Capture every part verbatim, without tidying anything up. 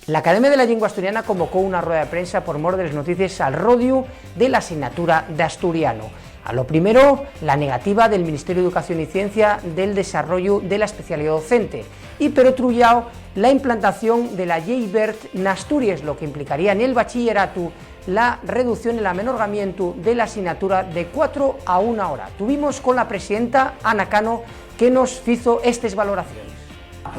L'Academia de la Llingua Asturiana convocó una rueda de prensa por mor de les noticies al rodiu de la asignatura d'asturiano. A lo primero, la negativa del Ministerio d'Educación y Ciencia del desarrollu de la especialidá docente y, per otru llau, la implantación de la Llei Wert n'Asturies, lo que implicaría nel bachilleratu la reducción y l'amenorgamientu de la asignatura de cuatro a una hora. Tuvimos con la presidenta, Ana Cano, que nos fizo estes valoraciones.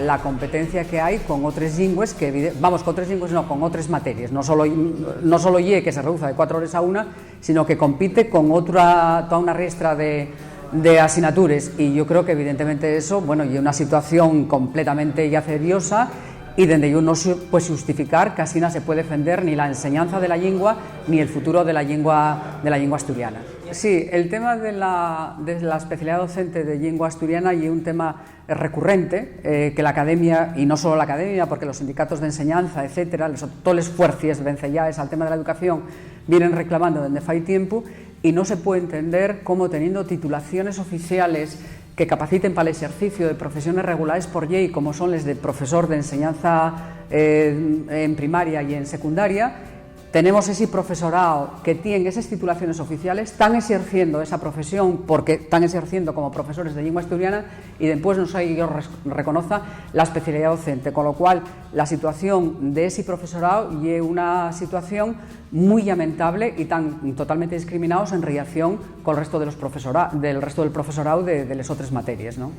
La competencia que hai con otres llingües, que evide-, vamos, con otres llingües no, con otres materies. No solo, no solo ye que se reduza de cuatro hores a una, sino que compite con otra, toda una riestra de, de asignatures. Y yo creo que evidentemente eso, bueno, ye una situación completamente ya seriosa y dende yo no se puede justificar que asina se puede defender ni la enseñanza de la lengua ni el futuro de la lengua, de la lengua asturiana. Sí, el tema de la, de la especialidad docente de lengua asturiana ye un tema recurrente, eh, que la academia, y no solo la academia, porque los sindicatos de enseñanza, etcétera, les, toles fuercies venceyaes al tema de la educación, vienen reclamando dende fai tiempu, y no se puede entender cómo, teniendo titulaciones oficiales que capaciten pal exercicio de profesiones regulaes por llei, como son les de profesor de enseñanza, eh, en primaria y en secundaria, tenemos ese profesorao que tien eses titulaciones oficiales, tán exerciendo esa profesión porque tán exerciendo como profesores de lengua asturiana y dempués no se-y-yos res-, reconoza la especialidá docente, con lo cual la situación de ese profesorao ye una situación mui llamentable y tán totalmente discriminaos en rellación col resto de los profesora-, del resto del profesorao de, de les otres materies, ¿no?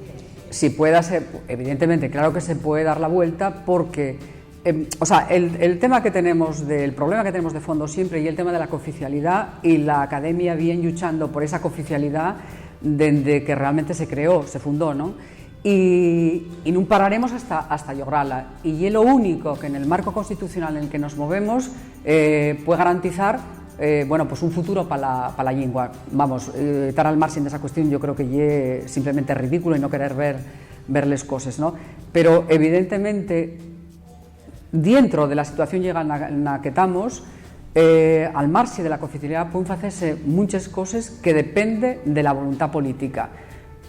Si pueda ser, evidentemente, claro que se puede dar la vuelta porque, em, o sea, el, el tema que tenemos de, el problema que tenemos de fondo siempre ye el tema de la cooficialidá, y la academia vien lluchando por esa cooficialidá dende que realmente se creó, se fundó, ¿no? Y, y nun pararemos hasta, hasta llograla. Y ye lo único que nel marco constitucional en el que nos movemos, eh, puede garantizar, eh, bueno, pues un futuro pa la, pa la llingua. Vamos, eh, tar al marxen d'esa cuestión yo creo que ye simplemente ridículo y no querer ver, ver les coses, ¿no? Pero, evidentemente, dientro de la situación llegada na, na que tamos, eh, al marxe de la cooficialidá, pueden facese munches coses que depende de la voluntá política.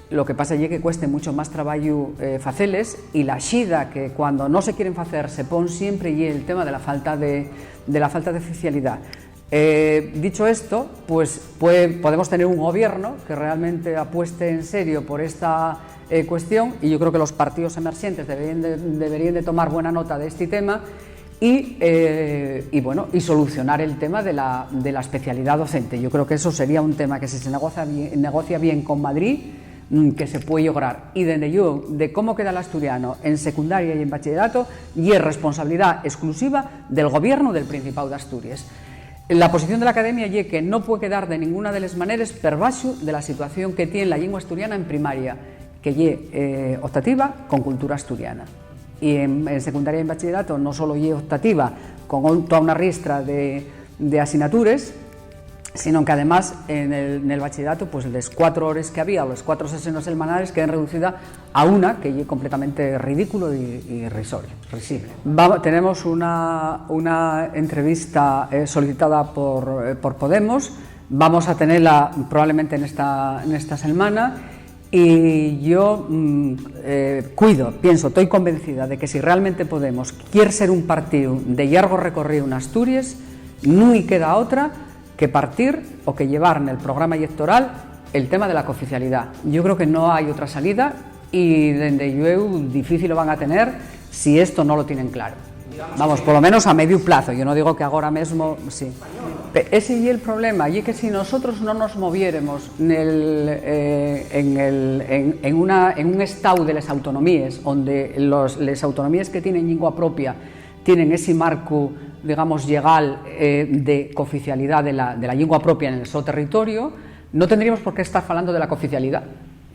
Lo que pasa ye que cueste mucho más trabayu, eh, faceles, y la xida que, cuando no se quieren facer, se pon siempre, ye el tema de la falta de, de la falta de oficialidá. Eh, dicho esto, pues, pue-, podemos tener un gobierno que realmente apueste en serio por esta, eh, cuestión, y yo creo que los partidos emerxentes deberíen de, deberíen de tomar buena nota de este tema y, eh, y, bueno, y solucionar el tema de la, de la especialidá docente. Yo creo que eso sería un tema que, si se negocia bien, negocia bien con Madrid, mm, que se puede lograr. Y dende llueu, de cómo queda l'asturiano en secundaria y en bachillerato, ye responsabilidá exclusiva del gobiernu del Principáu d'Asturies. La posición de l'Academia ye que no puede quedar de ninguna de les maneres per baxu de la situación que tien la llingua asturiana en primaria, que ye, eh, optativa con cultura asturiana. Y en, en secundaria y en bachillerato no solo ye optativa con un, toda una riestra de, de asignatures, sino que además en el, en el bachillerato, pues, les cuatro hores que había, o les cuatro sesiones semanales, queden reducidas a una, que ye completamente ridículo y, y irrisorio, risible. Va-, tenemos una, una entrevista, eh, solicitada por, eh, por Podemos. Vamos a tenerla probablemente en esta, en esta semana. Y yo, mm, eh, cuido, pienso, estoy convencida de que si realmente Podemos quier ser un partíu de llargo recorríu en Asturies, nun-y queda otra que partir o que llevar nel programa ellectoral el tema de la cooficialidá. Yo creo que no hay otra salida y, dende llueu, difícil lo van a tener si esto no lo tienen claro. Vamos, por lo menos a mediu plazo, yo no digo que agora mesmo, sí. Pe-, ese ye el problema, ye que si nosotros no nos moviéremos nel, eh, en el, en, en una, en un estáu de les autonomíes, onde los, les autonomíes que tienen llingua propia tienen ese marcu, digamos, llegal, eh, de cooficialidá de la, de la llingua propia nel so territorio, no tendríamos por qué estar falando de la cooficialidá.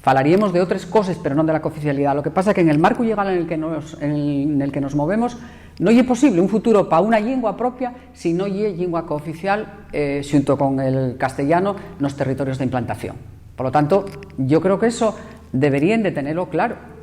Falaríemos de otres coses, pero non de la cooficialidá. Lo que pasa que en el marcu llegal en el que nos, en el, en el que nos movemos, no ye posible un futuro pa una llingua propia si no ye llingua cooficial, eh, xunto con el castellano, nos territorios d'implantación. Por lo tanto, yo creo que eso deberíen de tenelo claro.